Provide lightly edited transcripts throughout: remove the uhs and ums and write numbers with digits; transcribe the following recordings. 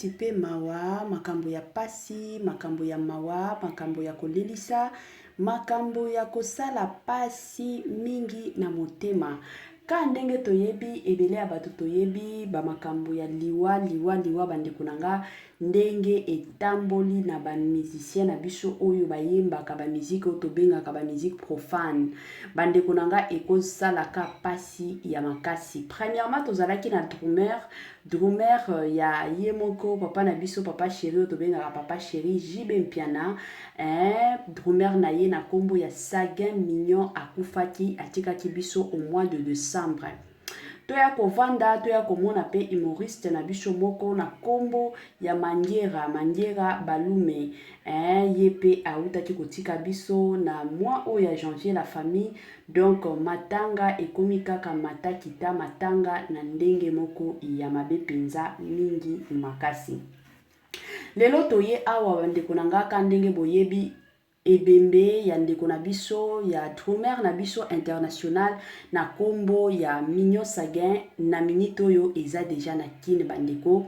Pasi pe mawa, makambo ya pasi, makambo ya mawa, makambo ya kolelisa, makambo ya kosala pasi mingi na motema. Ka ndenge toyebi, ebele ya bato toyebi ba makambo ya liwa, liwa, liwa, bandeko na nga, ndenge etamboli na ba musiciens na biso oyo bayembaka ba musique oyo tobengaka ba musique profane. Bandeko na nga, ekosalaka pasi ya makasi. Premièrement, tozalaki na drummer, drummer ya ye moko papa na biso, papa chéri oyo tobengaka papa chéri JB Mpiana, drummer na ye na kombo ya Saguin Mignon akufaki, atikaki biso au mois de décembre. Toya kovanda, toya komona pe humoriste na biso moko na kombo ya Mangera, Mangera Balume, ye pe autaki kotika biso na mois oyo ya janvier, la famille. Donc matanga ekomi kaka matakita, matanga na ndenge moko ya mabe penza mingi makasi. Lelo toye awa bandeko na nga, ka ndenge boyebi ebembe ya ndeko na biso ya drummer na biso international na kombo ya Mignon Saguin, na minute oyo eza deja na Kin. Bandeko,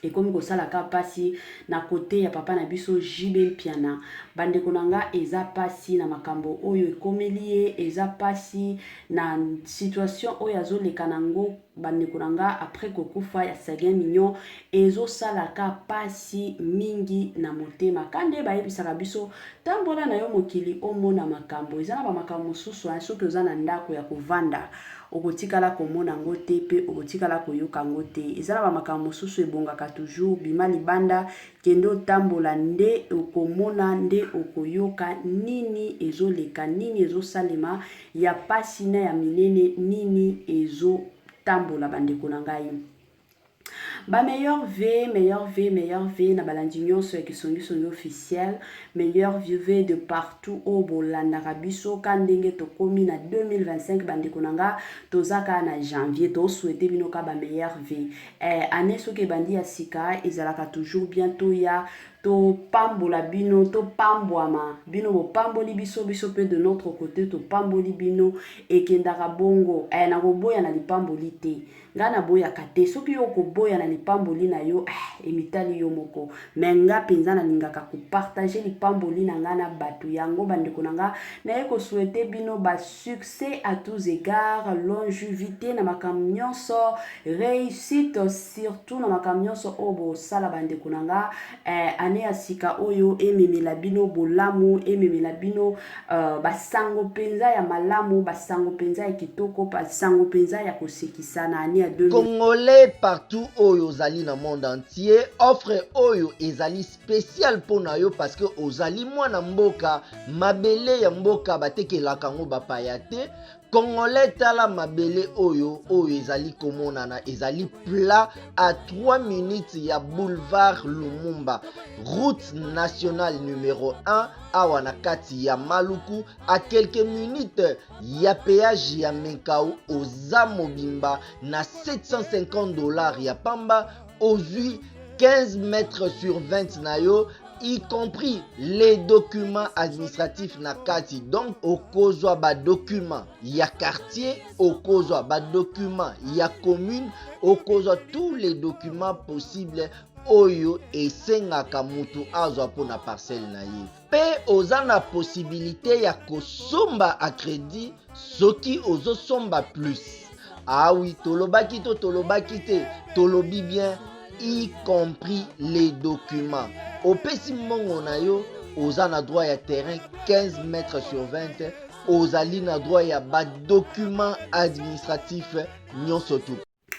ekomi kosala ka pasi na kote ya papa na biso JB Mpiana. Bandeko na nga, eza pasi na makambo oyo ekomeli ye, eza pasi na situation oyo azoleka nango. Bandeko na nga, après kokufa ya Saguin Mignon, ezosalaka pasi mingi na motema. Ka nde bayebisaka biso, tambola na yo mokili, omona makambo. Eza na bamakambo mosusu, soki oza na ndako ya kovanda, okotikala komona yango te mpe okotikala koyoka yango te. Eza na bamakambo mosusu ebongaka toujours bima libanda, kende otambola, nde okomona, nde okoyoka nini ezoleka, nini ezosalema ya pasi na ya minene, nini ezotambola. Bandeko na ngai, ba meilleurs vœux, meilleurs vœux, meilleurs vœux na balandi nyonso ya Kisongisongi officiel, meilleurs vœux de partout oyo bolandaka biso. Ka ndenge tokomi na 2025, bandeko na nga, toza kaka na janvier, tosouhaite bino ka ba meilleurs vœux. Année soki ebandi ya sika, ezalaka toujours bien toya topambola bino, topambwama. Bino bopamboli biso, biso mpe de notre côté topamboli bino. Ekendaka bongo. Nakoboya na lipamboli te, ngai naboyaka te. Soki yo okoboya na lipamboli na yo, emitali yo moko, mais nga mpenza nalingaka kopartager lipamboli na ngai na bato yango. Bandeko na nga, naye kosouhaiter bino basuccès à tous égards, longévité na makambo nyonso, réussite surtout na makambo nyonso oyo bosala. Bandeko na nga, année ya sika oyo ememela bino bolamu, ememela bino basango mpenza ya malamu, basango mpenza ya kitoko, basango mpenza ya kosekisa na année ya 2000. Congolais partout oyo ozali na monde entier, offre oyo ezali spécial mpo na yo, parce que ozali mwana mboka. Mabele ya mboka batekelaka yango bapaya te. Congolais, tala mabele oyo, oyo ezali komonana, ezali plat à 3 minutes ya boulevard Lumumba, route nationale numéro 1, awa na kati ya Maluku, à quelques minutes ya péage ya Menkao. Oza mobimba na 750 $ ya pamba, ozwi 15 mètres sur 20 na yo, y compris les documents administratifs na kati. Donc okozwa badocument ya quartier, okozwa badocument ya commune, okozwa tous les documents possibles oyo esengaka mutu azwa mpona parcelle na ye. Mpe oza na possibilité ya kosomba à crédit soki ozosomba plus. Awi tolobaki to tolobaki te? Tolobi bien, y compris les documents. Opesi mbongo na yo, oza na droit ya terrain 15 mètres sur 20, ozali na droit ya badocument administratif nyonso tu.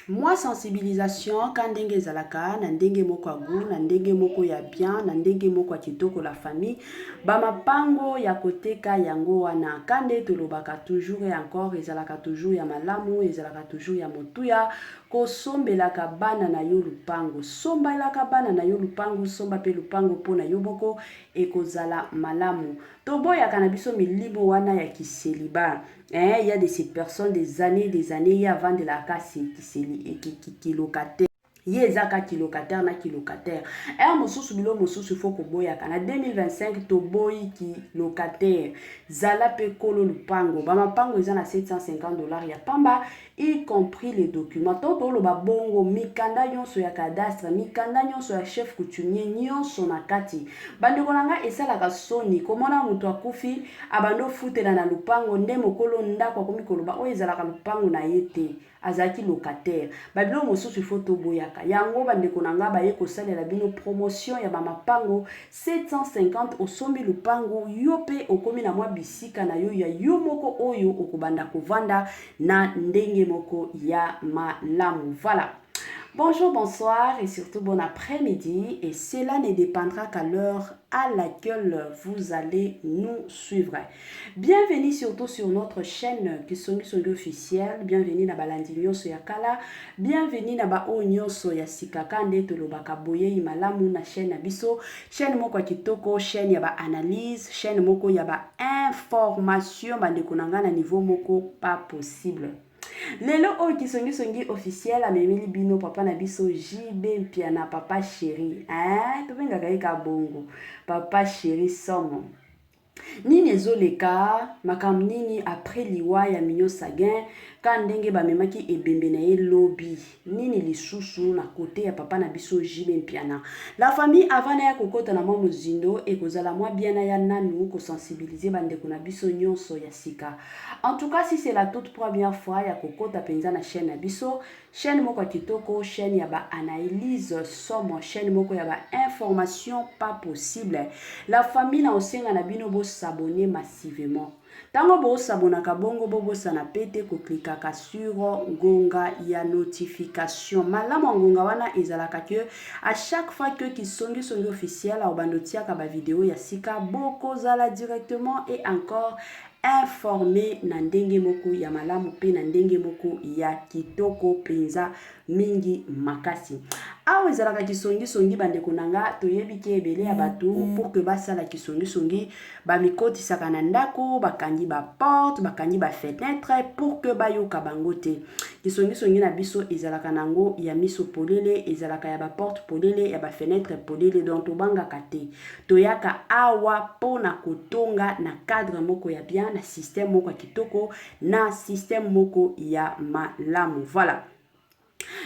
Mwa sensibilisation, ka ndenge ezalaka, na ndenge moko ya gu, na ndenge moko ya bien, na ndenge moko ya kitoko. La famille, bamapango ya koteka yango wana. Ka nde tolobaka toujours et encore, ezalaka toujours ya malamu, ezalaka toujours ya motuya kosombelaka bana na yo lupango. Sombelaka bana na yo lupango, somba mpe lupango mpo na yo moko, ekozala malamu. Toboyaka na biso milimo wana ya kiseliba. Il y a de ces personnes, des années, des années, ye avandelaka kiseli kiloka te. Ye eza ka ki locataire na ki locataire. Heure mosusu bilo mosusu il faut koboyaka. Na 2025 toboyi ki locataire. Zala pe kolo lupango. Ba mapango eza na 750 dollars ya pamba y compris les documents. To toloba bongo mikanda nyonso ya cadastre, mikanda nyonso ya chef coutumier nyonso na kati. Bandeko na nga esalaka soni komona moto akufi abandi ofutela na lupango nde mokolo ndako akomi koloba oyo ezalaka lupango na ye te. Azalaki locataire. Ba biloko mosusu il faut toboyaka yango ba ndeko na nga baye kosalela bino promotion ya ba mapango 750 osombi lupangu yo pe okomi na mwa bisika na yo ya yo moko oyo okobanda kovanda na ndenge moko ya malamu. Voilà. Bonjour, bonsoir et surtout bon après-midi. Et cela ne dépendra qu'à l'heure à laquelle vous allez nous suivre. Bienvenue surtout sur notre chaîne Kisongi Songi officiel. Bienvenue na balandi nyonso ya kala. Bienvenue na ba oyo nyonso ya sika kande tolobaka boyei malamu na chaîne na biso. Chaîne moko ya kitoko, chaîne ya ba analyse, chaîne moko ya ba information bandeko na nga na niveau moko pas possible. Lelo oyo Kisongi Songi officiel amemeli bino papa na biso JB Mpiana papa chéri. Hein, tobengaka ye ka bongo. Papa chéri somo. Nini ezo leka, makambo nini après liwa ya Mignon Saguin, ka ndenge ba memaki ebembe na ye lobi, nini lisusu na cote ya papa na biso JB Mpiana. La famille avant naya kokota na mwa mozindo, ekozala mwa bien naya nanu ko sensibiliser ba ndeko na biso nionso ya sika. En tout cas si c'est la toute première fois ya kokota penza na chaine na biso, Chaine moko ya kitoko, chaine ya ba analyse somo, chaine moko ya ba information pas possible. La famille na osenga na bino bo s'abonner massivement. Tango bo s'abonnaka bongo bo bosana pe te ko cliquaka sur ngonga ya notification. Malamu ya ngonga wana ezalaka que à chaque fois que Kisongi Songi officiel akobanda otiaka ba video ya sika bokozala directement et encore informe na ndenge moko ya malamu mpe na ndenge moko ya kitoko mpenza mingi makasi. Awa ezalaka kisongisongi bandeko na nga, toyebi ke ebele ya bato pour que basala kisongisongi bamikotisaka na ndako, bakangi ba porte, bakangi ba fenetre pour que bayoka bango te. Kisongisongi na biso ezalaka nango ya miso polele, ezalaka ya ba porte polele, ya ba fenetre polele, donc tobangaka te. Toyaka awa po na kotonga na cadre moko ya bien, na système moko ya kitoko, na système moko ya malamu. Voilà.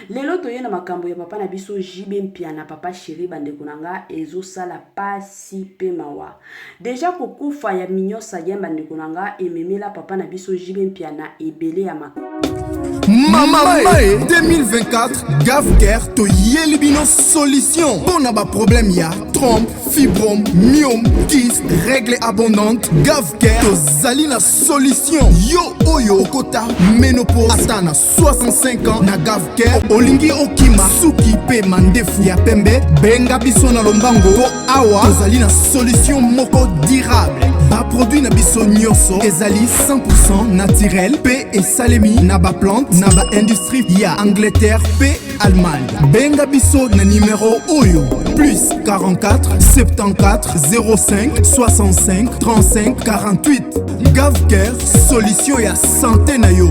Lelo toye na makambo ya papa na biso JB Mpiana, papa chéri, bandeko na nga, ezosala pasi pe mawa. Deja kokufa ya Mignon Saguin, bandeko na nga, ememela papa na biso JB Mpiana ebele ya makambo. Mama Mae 2024 Gavcare toyeli bino solution mpo na baproblème ya trompe, fibrome, myome, kyste, règle abondante. Gavcare tozali na solution. Yo oyo okota ménopause ata na 65 ans na Gavcare olingi okima suki mpe mandefu ya pembe, benga biso na lombango mpo awa tozali na solution moko durable. Baproduit na biso nyonso ezali 100% naturel mpe esalemi na baplante na baindustrie ya Angleterre mpe Allemagne. Benga biso na numero oyo plus 44 74 05 65 35 48. Gavcare, solution ya sante na yo.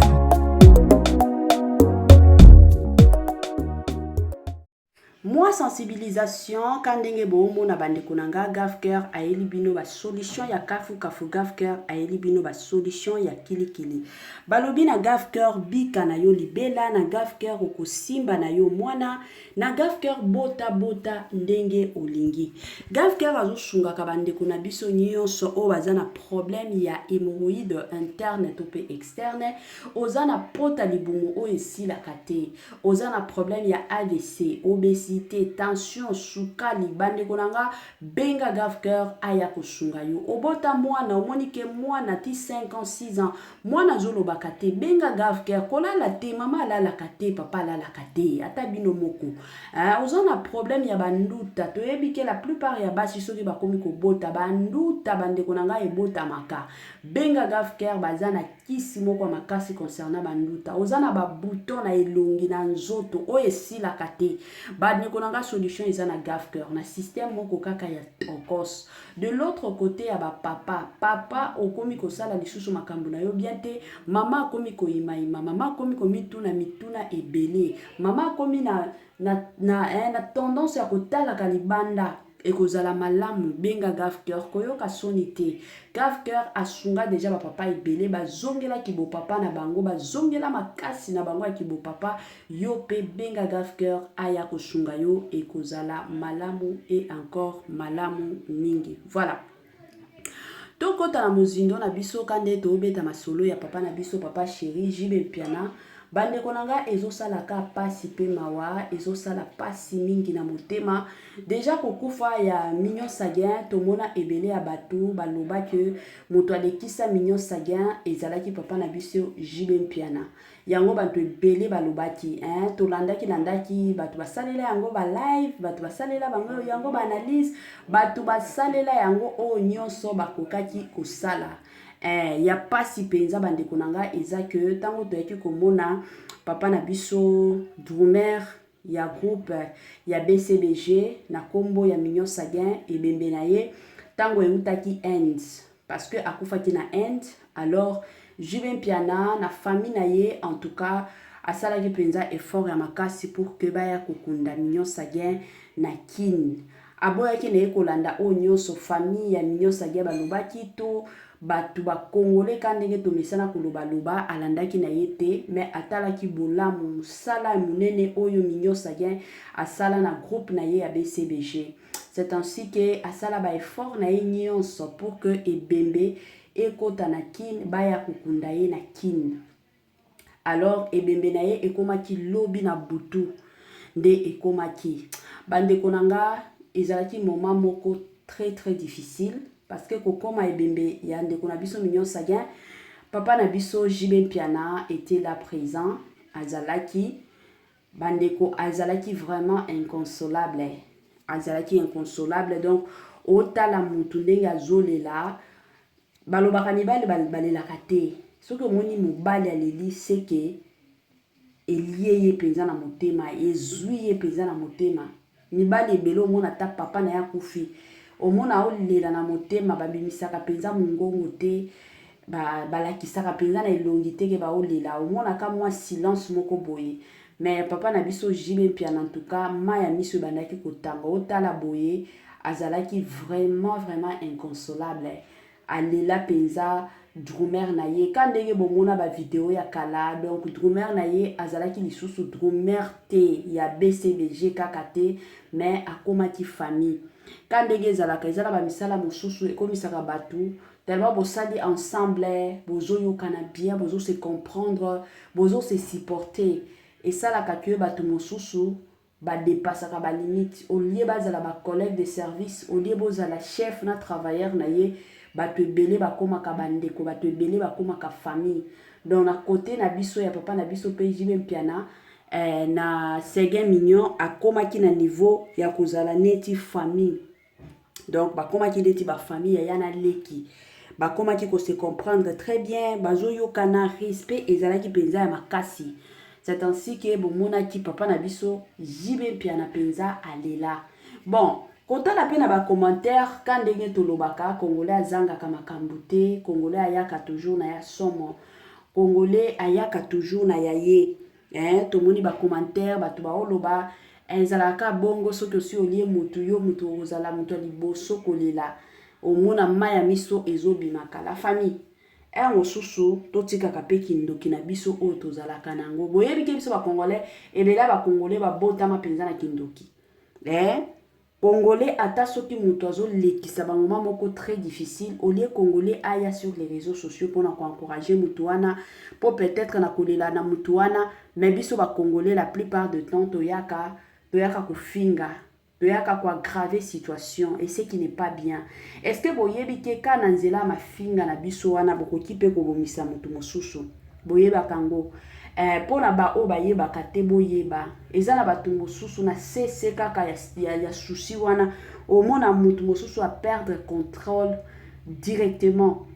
Mwa sensibilisation ka ndenge boomona bandeko na nga Gavcare ayeli bino ba solution ya kafu kafu Gavcare ayeli bino ba solution ya kilikili balobi na Gavcare bika na yo libela na Gavcare okosimba na yo mwana na Gavcare bota bota ndenge olingi Gavcare azosungaka bandeko na biso nyonso oyo baza na problème ya hémorroïde interne to pe externe oza na pota libumu oyo esilaka te Oza na problème ya avc, obesite, tension, sukali, bandeko na nga benga Gave Coeur aya kosunga yo. Obota mwana omoni ke mwana ti 5 ans 6 ans mwana azolobaka te, benga Gave Coeur. Kolala te, mama alalaka te, papa alalaka te, ata bino moko. Hein, oza na problème ya ba nduta, toyebi ke la plupart ya basi soki bakomi kobota ba nduta bandeko na nga ebotamaka. Benga Gave Coeur baza na kisi moko ya makasi concernant ba nduta. Oza na ba bouton na elongi na nzoto oyo esilaka te. Ba ndeko na na nga, solution eza na Gaf Cœur, na système moko kaka ya tokos. De l'autre côté ya bapapa, papa okomi kosala lisusu makambo na yo bien te. Mama akomi koyimayima, mama akomi komituna mituna ebele, mama akomi na tendance ya kotalaka libanda. Ekozala malamu, benga Gaf Cœur, koyoka soni te. Gaf Cœur asunga déjà bapapa ebele, bazongelaki bopapa na bango, bazongela makasi na bango ya kibopapa. Yo mpe benga Gaf Cœur aya kosunga yo, ekozala malamu et encore malamu mingi. Voilà, tokɔta na mozindo na biso ka nde tobeta masolo ya papa na biso, papa chéri JB Mpiana. Bandeko na nga, ezosalaka pasi mpe mawa, ezosala pasi mingi na motema. Déjà kokufa ya Mignon Seguin, tomona ebele ya bato baloba ke moto alekisa Mignon Seguin ezalaki papa na biso JB Mpiana. Yango bato ebele balobaki, hein? Tolandaki landaki, bato basalela yango balive, bato basalela bango yango baanalyse, bato basalela yango oyo nyonso bakokaki kosala. Ya pasi mpenza, bandeko na nga, eza ke ntango toyaki komona papa na biso drummer ya groupe ya BCBG na nkombo ya Mignon Seguin, ebembe na ye ntango eutaki Inde, parce que akufaki na Inde, alors JB Mpiana na famille na ye, en tout cas asalaki mpenza effort ya makasi pour ke baya kokunda Mignon Seguin na Kine. Aboyaki na ye kolanda oyo nyonso famille ya Mignon Seguin balobaki to bato bakongole ka ndenge tomesana kolobaloba. Alandaki na ye te, mais atalaki bolamu, mosala ya monene oyo Mignon Seguin asala na groupe na ye ya BCBG. C'est ainsi ke asala baeffort na ye nyonso pour que ebembe ekɔta na Kine, baya kokunda ye na Kine. Alors ebembe na ye ekomaki lobi na butu nde ekomaki. Bandeko na nga, ezalaki moment moko très très difficile, parce que kokoma ebembe ya ndeko na biso Mignon Seguin, papa na biso JB Mpiana était là présent. Azalaki, bandeko, azalaki vraiment inconsolable, azalaki inconsolable. Donc otala mutu ndenge azolela. Balobaka mibali balelaka te. Soki omoni mobali aleli, seke elie ye mpenza na motema, ezwi ye mpenza na motema. Mibali ebele, omona ata papa na ye akufi, omona aolela na motema, babimisaka mpenza mongongo te, balakisaka mpenza na elongi te ke baolela. Omonaka mwa silence moko boye. Mais papa na biso JB Mpiana, en tout cas mai ya miso ebandaki kotanga. Otala boye, azalaki vraiment vraiment inconsolable. Alela mpenza drummer na ye ka ndenge bomona bavideo ya kala. Donc drummer na ye azalaki lisusu drummer te ya BCBG kaka te, mais akomaki famille. Ka ndenge ezalaka, eza na bamisala mosusu ekomisaka bato tellement bosali ensemble, bozoyokana bien, bozose comprendre, bozose supporter, esalaka ke bato mosusu badépasaka balimite. Au lieu bazala bacollègue de service, au lieu bozala chef na travailleur na ye, bato ebele bakomaka bandeko, bato ebele bakomaka famille. Donc na côté na biso ya papa na biso mpe JB Mpiana, na Seguin Mignon, akomaki na niveau ya kozala neti famille. Donc bakomaki neti bafamille ya ya na leki, bakomaki kose comprendre très bien, bazoyokana, respect ezalaki mpenza ya makasi. C'est ainsi ke bomonaki papa na biso JB Mpiana mpenza alela. Bon, kotala mpe na bacommentaire ka ndenge tolobaka, Congolais azangaka makambo te, Congolais ayaka toujours na ya somo, Congolais ayaka toujours na ya ye, eh. Tomoni bacommentaire, bato baoloba ezalaka bongo: soki osi olie motu, yo motu okozala moto ya liboso kolela, omona mai ya miso ezobimaka. La famille, ere mosusu totikaka mpe kindoki na biso oyo tozalaka nango. Boyebi ke biso Bacongolais, ebele ya Bacongolais babotama mpenza na kindoki, eh? Congolais, ata soki moto azolekisa bamoments moko très difficile, au lieu Congolais aya sur les réseaux sociaux mpona koencourager motu wana, mpo peut-être na kolela na motu wana, mais biso Bacongolais, la plupart de temps toyaka kofinga, toyaka koaggraver situation, et ce qui n'est pas bien. Est ce que boyebi ke ka na nzela ya mafinga na biso wana, bokoki mpe kobomisa motu mosusu? Boyebaka yango? Mpona baoyo bayebaka te, boyeba, eza na bato mosusu na sese kaka ya souci wana, omona motu mosusu aperdre contrôle directement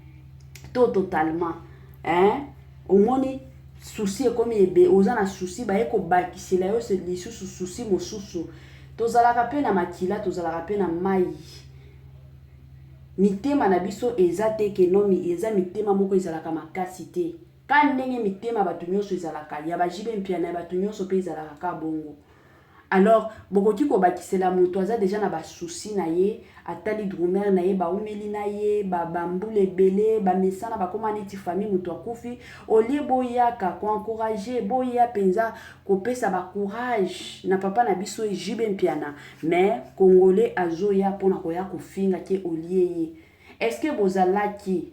to totalement, hein? Omoni souci ekomi ebe, oza na souci, baye kobakisela yo lisusu souci mosusu. Tozalaka pe na makila, tozalaka pe na mayi. Mitema na biso eza te que non eza mitema moko ezalaka makasi te. Ka ndenge mitema bato nyonso ezalaka, ya ba JB Mpiana ya bato nyonso pe ezalaka ka bongo. Alors bokoki kobakisela moto aza deja na ba soucis na ye, atali drummer na ye bawumeli na ye ba ba mbula ebele bamesana bakoma neti famille moto akufi, au lieu boyaka ko encourager boya penza kopesa ba courage na papa na biso JB Mpiana mais congolais azoya pona koya kofinga ke olie ye est ce que bozalaki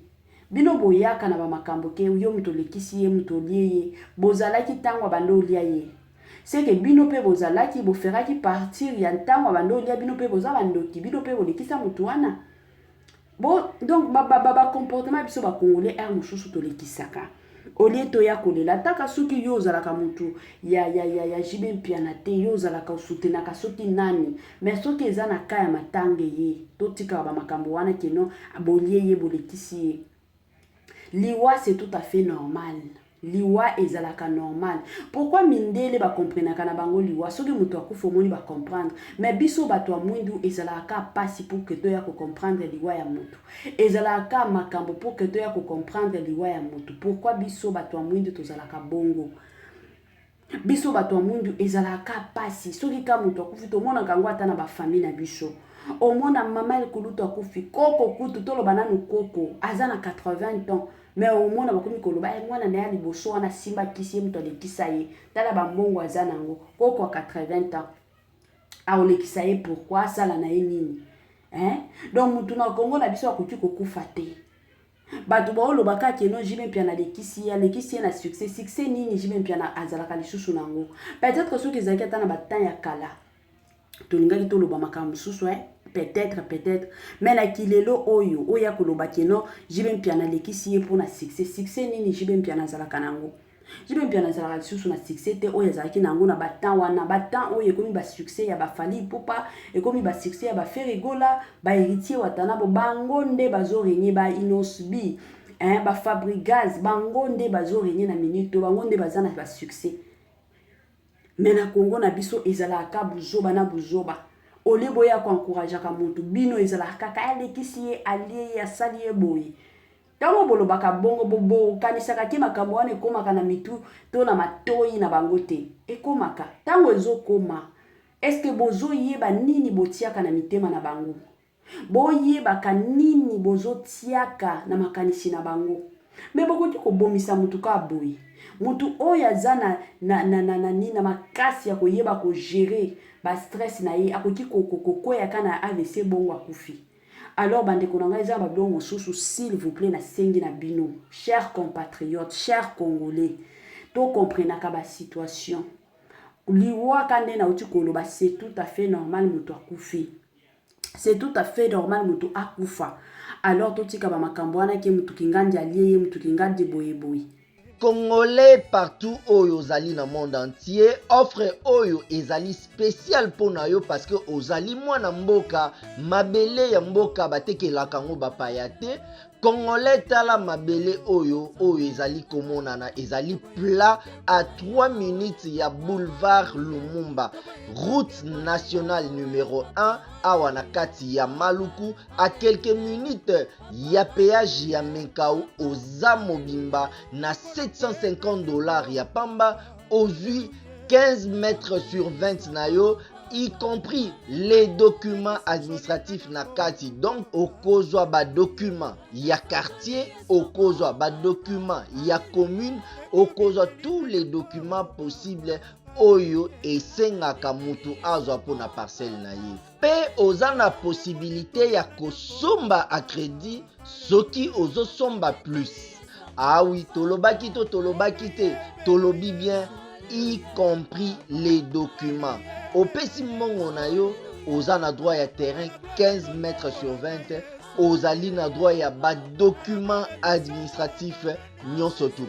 bino boyaka na ba makambo ke yo moto olekisi ye moto olie ye bozalaki tango abanda olia ye ce que bino pe bozalaki boferaki partir ya ntango abanda olia bino pe boza bandoki bino pe bolekisa moto wana bo donc ba ba ba comportement biso ba congolais heure mosusu tolekisaka au lieu toya kolela ataka soki yo ozalaka mutu ya ya ya ya JB Mpiana te yo ozalaka osoutenaka soki nani mais soki eza na cas ya matanga ye totikaka ba makambo wana que non bolie ye bolekisi ye liwa c'est tout à fait normal Liwa ezalaka normal. Pourquoi mindele ba comprenaka na bango liwa soki mutu akufi omoni ba comprendre mais biso batu ya mwindu ezalaka ka pasi pour que toya ko comprendre liwa ya mutu. Ezalaka ka makambo pour que toya ko comprendre liwa ya mutu. Pourquoi biso batu ya mwindu tozalaka bongo? Biso bato ya mwindu ezalaka ka pasi soki ka moto akufi tomonaka yango ata na ba famille na biso omona mama kulutu akufi koko kutu toloba nanu koko aza na 80 ans mais omona bakomi koloba eh, mwana na ye liboso wana asimba kisi ye moto alekisa ye tala bambongo aza nango koko ya 80 ans akolekisa ye pourquoi asala na ye nini hein? Donc motu na Kongo na biso akoki kokufa te. Bato baoloba kaka que non JB Mpiana alekisi ye, alekisi ye na succès. Succès nini JB Mpiana azalaka lisusu na yango? Peut-être soki ezalaki ata na ba temps ya kala, tolingaki toloba makambo mosusu hein? Peut-être, peut-être. Mais na kilelo oyo, oyo ya koloba que non JB Mpiana alekisi ye mpona succès. Succès nini JB Mpiana azalaka na yango? JB Mpiana azalaka lisusu na succès te oyo azalaki na yango na ba temps wana. Ba temps oyo ekomi ba succès ya ba Fally Ipupa, ekomi ba succès ya ba Ferre Gola, ba Héritier Watanabe, bango nde bazo régner ba Innoss'B, hein, ba Fabregas, bango nde bazo régner na minute, bango nde baza na ba succès. Mais na Congo na biso ezalaka buzoba na buzoba. Au lieu boya ko encourageaka mutu, bino ezalaka kaka alekisi ye, alie ye, asali ye boye. Tango bolobaka bongo, bokanisaka ke makambo wana ekomaka na mitu to na matoyi na bango te. Ekomaka. Tango ezokoma, est-ce que bozoyeba nini botiaka na mitema na bango? Boyebaka nini bozotiaka na makanisi na bango? Mais bokoki kobomisa mutu kaka boye. Mutu oyo aza na, na, na, na, na, na, na makasi ya koyeba kogérer ba stress na ye, akoki kokweya kaka na AVC bongo akufi. Alors bandeko na ngai, eza na babiloko mosusu, s'il vous plaît, nasengi na bino, chers compatriotes, chers congolais, tokomprenaka ba situation. Liwa ka nde nauti koloba, c'est tout à fait normal moto akufi. C'est tout à fait normal moto akufa. Alors totika ba makambo wana ke moto kingandi alie ye, moto kingandi boye boye. Congolais partout oyo ozali na monde entier, offre oyo ezali spécial mpo na yo parce que ozali mwana mboka, mabele ya mboka batekelaka yango bapaya te. Congolais, tala mabele oyo oyo ezali komonana, ezali plat à 3 minutes ya boulevard Lumumba, route nationale numéro 1 awa na kati ya Maluku, à quelques minutes ya péage ya Menkao. Oza mobimba na 750 $ ya pamba, ozwi 15 mètres sur 20 na yo, y compris les documents administratifs na kati. Donc okozwa badocument ya quartier, okozwa badocument ya commune, okozwa tous les documents possibles oyo esengaka mutu azwa mpona parcelle na ye. Mpe oza na possibilité ya kosomba à crédit soki ozosomba plus. Ah oui, tolobaki to tolobaki te, tolobi bien, y compris les documents. Opesi mbongo na yo, oza na droit ya terrain 15 mètres sur 20, ozali na droit ya badocument administratif nyonso tu.